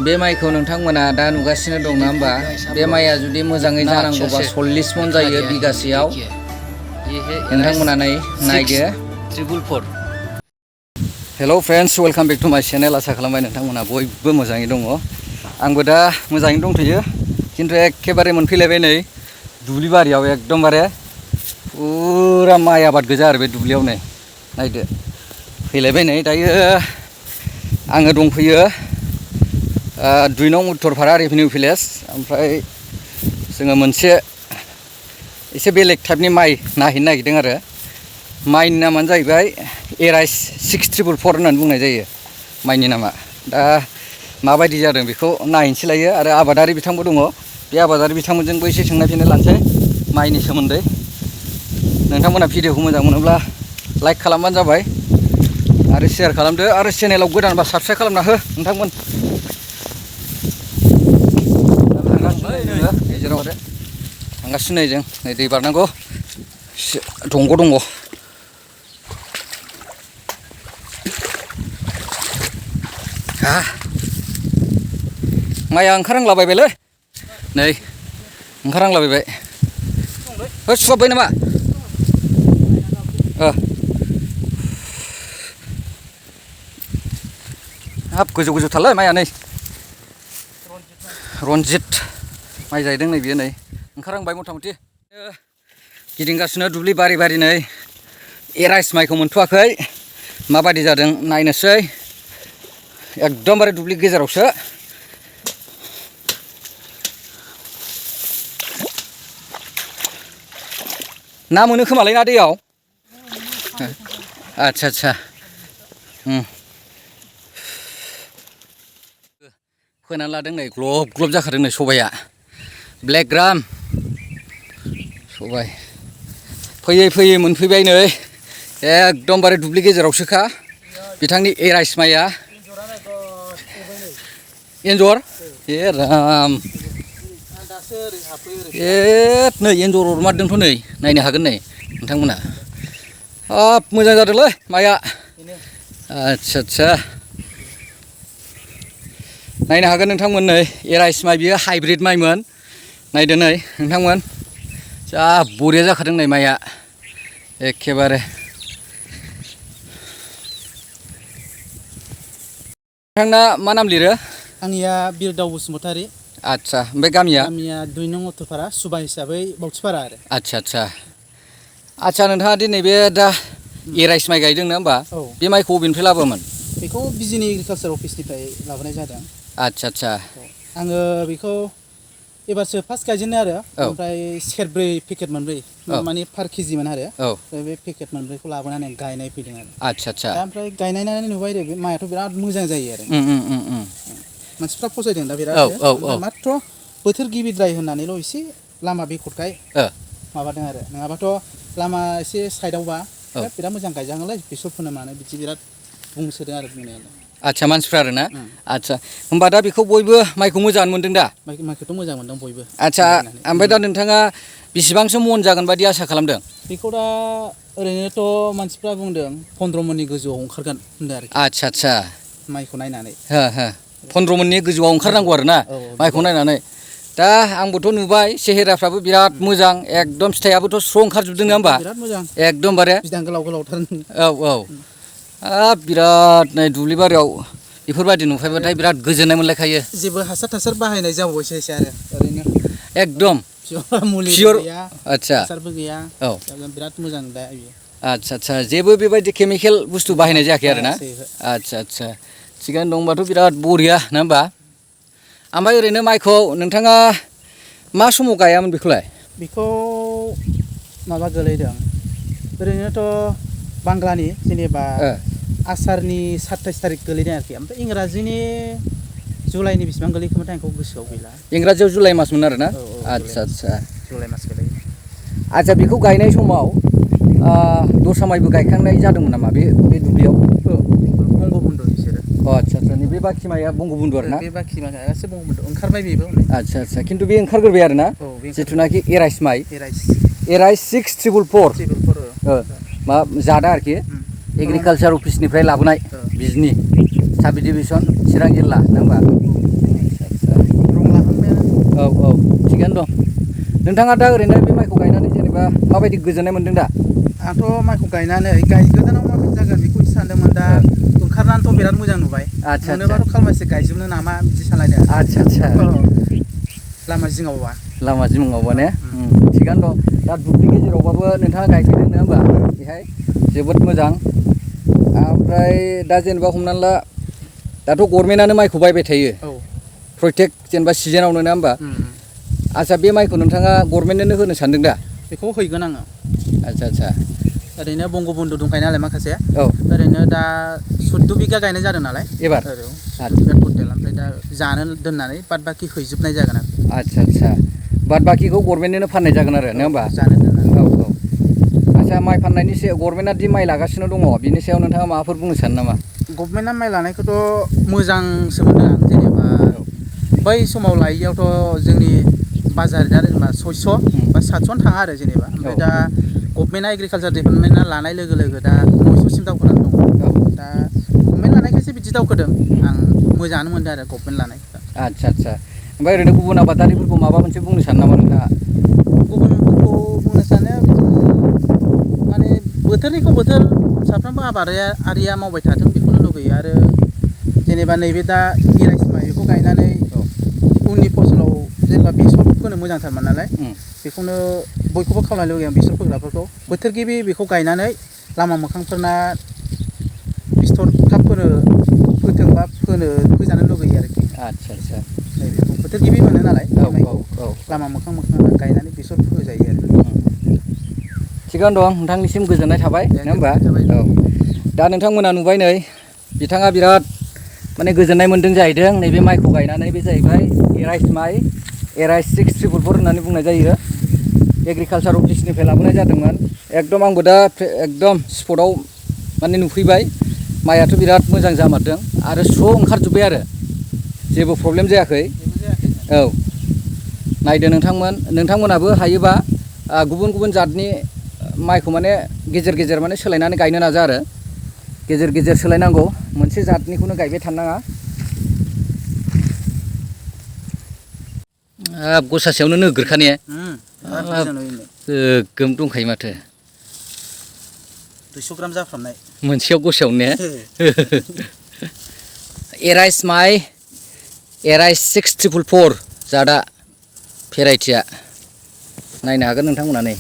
बे माइखौ नोंथांमोना दा नुगासिनो दं ना होमबा बे माइया जुदि मोजाङै जानांगौबा 40 मन जायो बिगासेयाव नोंथांमोना नायदो hello friends welcome back to my channel आशा खालामबाय नोंथांमोना बयबो मोजाङै दङ आंबो दा मोजाङैनो दंथ'यो किन्तु एखेबारे मोनफैलायबाय नै दुब्लि बारियाव एकदमबारे पुरा माइ आबाद गोजा आरो बे दुब्लियाव नै नायदो फैलायबाय नै दायो आङो दंफैयो 2 नं उत्तरपारा रेभिनिउ भिलेज ओमफ्राय जोङो मोनसे एसे बेलेग टाइपनि माइ नायहैनो नागिरदों आरो माइनि नामानो जाहैबाय एराइस 6444 होननानै बुंनाय जायो माइनि नामा दा माबायदि जादों बेखौ नायनोसै लायो आरो आबादारि बिथांबो दङ बे आबादारि बिथांमोनजोंबो एसे सोंनाय फिननाय लानोसै माइनि सोमोन्दै नोंथांमोना भिडिअखौ मोजां मोनोब्ला लाइक खालामबानो जाबाय आरो शेयार खालामदो आरो चेनेलाव गोदानबा साबस्क्राइब खालामना हो नोंथांमोन गेजेराव आरो थांगासिनो नै जों नै दै बारनांगौ दंग' दङ माइया ओंखारहांलाबायबायलै नै ओंखारहांलाबायबाय हो सुहाबबाय नामा हाब गोजौ गोजौथारलै माइया नै रनजित माइ जाहैदों नै बियो नै ओंखारहांबाय मथा मथि गिदिंगासिनो दुब्लि बारि बारि नै एराइस माइखौ मोनथ'वाखै माबायदि जादों नायनोसै एकदमबारे दुब्लि गेजेरावसो ना मोनो खोमालै ना दैयाव आच्छा आच्छा फोनानै लादों नै ग्लब ग्लब जाखादों नै सबाइया ब्लेक ग्राम सबाइ फैयै फैयै मोनफैबाय नै एकदमबारे दुब्लि गेजेरावसोखा बिथांनि एराइस माइया एन्जर ए राम नै एन्जर अरमारदोंथ' नै नायनो हागोन नै नोंथांमोना हाब मोजां जादोंलै माइया आच्छा आच्छा नायनो हागोन नोंथांमोन नै एराइस माइ बियो हाइब्रिद माइमोन नायदो नै नोंथांमोन जा बरिया जाखादों नै माइया एखेबारे नोंथांना मा नाम लिरो आंनिया बिरदाव बसुमतारी आच्छा ओमफ्राय गामिया 2 नं उत्तरपारा सुबा हिसाबै बावथिपारा आरो आच्छा आच्छा आच्छा नोंथाङा दिनै बे दा एराइस माइ गायदों नङा होमबा बे माइखौ बबेनिफ्राय लाबोआमोन बेखौ बिजिनि एग्रिकालसार अफिसनिफ्राय लाबोनाय जादों आच्छा आच्छा आङो बेखौ एबारसो फार्स्ट गायजेननो आरो ओमफ्राय सेरब्रै पेकेट मोनब्रै माने पार केजिमोन आरो बे पेकेट मोनब्रैखौ लाबोनानै गायनाय फैदों आरो आच्छा आच्छा दा ओमफ्राय गायनायनानै नुबाय आरो बे माइआथ' बिराद मोजां जायो आरो मानसिफ्रा फसायदों दा बिराद माथ्र बोथोर गिबिद्राय होननानैल' एसे लामा बेकटखाय माबादों आरो नङाबाथ' लामा एसे साइडआवबा बिराद मोजां गायजागोनलै बेसर फोनो मानो बिदि बिराद बुंसोदों आरो बुंनायालाय आच्छा मानसिफ्रा आरो ना आच्छा होमबा दा बेखौ बयबो माइखौ मोजाङानो मोनदों दा माइखौथ' मोजां मोनदों बयबो आच्छा ओमफ्राय दा नोंथाङा बेसेबांसो मन जागोन बायदि आसा खालामदों बेखौ दा ओरैनोथ' मानसिफ्रा बुंदों 15 मननि गोजौआव ओंखारगोन होनदों आरो आच्छा आच्छा माइखौ नायनानै 15 मननि गोजौआव ओंखारनांगौ आरो ना माइखौ नायनानै दा आंबोथ' नुबाय सेहेराफ्राबो बिराद मोजां एकदम फिथाइयाबोथ' स्र' ओंखारजोबदों नङा होमबा बिराद मोजां एकदमबारे बिदां गोलाव गोलावथार हाब बिराद नै दुब्लि बारियाव बेफोरबायदि नुफैबाथाय बिराद गोजोननाय मोनलायखायो जेबो हासार थासार बाहायनाय जाबावबायसो एसे आरो ओरैनो एकदम मुलि गैया आच्छा हासारबो गैया बिराद मोजां दा बियो आच्छा आच्छा जेबो बेबायदि केमिकेल बुस्थु बाहायनाय जायाखै आरो ना आच्छा आच्छा थिगानो दंबाथ' बिराद बरिया नङा होमबा ओमफ्राय ओरैनो माइखौ नोंथाङा मा समाव गायामोन बेखौलाय बेखौ माबा गोलैदों ओरैनोथ' बांलानि जेनेबा आसारनि 27 थारिख गोलैदों आरोखि ओमफ्राय इंराजिनि जुलाइनि बेसेबां गोलैखोमोनथाय आंखौ गोसोआव गैला इंराजियाव जुलाइ मासमोन आरो ना आच्छा आच्छा जुलाइ मास गोलैयो आच्छा बेखौ गायनाय समाव दस्रा माइबो गायखांनाय जादोंमोन नामा बे दुब्लियाव बंगबन्धु बिसोरो आच्छा आच्छा नैबे बाखि माइया बंगबन्धु आरो ना बे बाखि माइया गासै बंगबन्धु ओंखारबाय बेबो आच्छा आच्छा खिन्थु बे ओंखारग्रोबाय आरो ना जिथुनाखि एराइस माइ एराइस 6444 मा जादा आरोखि एग्रिकालसार अफिसनिफ्राय लाबोनाय बिजनि साब डिभिजन चिरां जिल्ला नङा होमबा नोंथाङा दा ओरैनो बे माइखौ गायनानै जेनेबा माबायदि गोजोननाय मोनदों दा? आंथ' माइखौ गायनानै गोजानाव माबायदि जागोन बेखौ एसे सानदोंमोन दा ओंखारनानैथ' बिराद मोजां नुबाय। आदसा मोनोबाथ' खालमासि गायजोबनो नामा बिदि सानलायदों। आदसा लामा जिङावबा लामा जिङावबा ने थिगानो दं। दा दुब्लि गेजेरावबाबो नोंथाङा गायफैदों नङा होमबा बेहाय जोबोद मोजां। ओमफ्राय दा जेनेबा हमनानै ला दाथ' गभर्नमेन्टआनो माइखौ बायबाय थायो औ प्रयथेक जेनेबा सिजोनावनो नङा होमबा? आदसा बे माइखौ नोंथाङा गभर्नमेन्टनो होनो सानदों दा? बेखौ हैगोन आङो। आदसा ओरैनो बंग बन्धु दंखायो नालाय माखासे औ ओरैनो दा 14 बिगा गायनाय जादों नालाय एबार टटेल ओमफ्राय दा जानो दोननानै बाद बाखि हैजोबनाय जागोन आरो। आदसा बाद बाखिखौ गभर्नमेन्टनो फाननाय जागोन आरो नङा होमबा? जानो दोननानै औ आदसा माइ फाननायनि सायाव गभर्नमेन्टआ दि माइ लागासिनो दङ बिनि सायाव नोंथाङा माबाफोर बुंनो सानो नामा? गभर्नमेन्टआ माइ लानायखौथ' मोजांसो मोनदों आं जेनेबा बै समाव लायैयावथ' जोंनि बाजार जेनेबा 600 बा 700 थाङा आरो जेनेबा ओमफ्राय दा गभर्नमेन्टआ एग्रिकालसार डिपार्टमेन्टआ लानाय लोगो लोगो दा 900सिम दावखोनानै दङ। दा गभर्नमेन्ट लानायखायसो बिदि दावखोदों आं मोजाङानो मोनदों आरो गभर्नमेन्ट लानायखौ। आदसा ओमफ्राय ओरैनो गुबुन आबादारिफोरखौ माबा मोनसे बुंनो सानो नामा नोंथाङा? गुबुनफोरखौ बुंनो सानो बिदिनो माने बोथोरनिखौ बोथोर साफ्रोमबो आबादारिया मावबाय थाथों बेखौनो लुगैयो आरो जेनेबा नैबे दा इराइस माइ बेखौ गायनानै उननि फसलाव जेनेबा बेसर फोनो मोजांथारमोन नालाय बेखौनो बयखौबो खावलायनो लुगैयो आं बेसर फोग्राफोरखौ बोथोर गिबि बेखौ गायनानै लामा मोखांफोरना बेसर थाब फोथों बा फोजानो लुगैयो आरोखि। आदसा नैबेखौ बोथोर गिबि मोनो नालाय माइखौ लामा मोखां गायनानै बेसर फोजायो आरो। थिगानो दं नोंथांनिसिम गोजोननाय थाबाय नङा होमबा? औ दा नोंथांमोना नुबाय नै बिथाङा बिराद माने गोजोननाय मोन्दों जाहैदों नैबे माइखौ गायनानै। बे जाहैबाय एराइस माइ एराइस 6344 होननानै बुंनाय जायो। एग्रिकालसार अफिसनिफ्राय लाबोनाय जादोंमोन। एकदम आंबो दा एकदम स्पटआव माने नुफैबाय माइआथ' बिराद मोजां जामारदों आरो स्र' ओंखारजोब्बाय आरो जेबो प्रब्लेम जायाखै। औ नायदो नोंथांमोनाबो हायोबा गुबुन गुबुन जातनि माइखौ माने गेजेर गेजेर माने सोलायनानै गायनो नाजा आरो गेजेर गेजेर सोलायनांगौ मोनसे जातनिखौनो गायबाय थानो नाङा। गसासेयावनो नोगोरखा ने? गोगोम दंखायो माथो 200 ग्राम जाफ्रामनाय मोनसेयाव गसायावनो ने? एराइस माइ एराइस 6344 जातआ भेराइटिया नायनो हागोन नोंथांमोना नै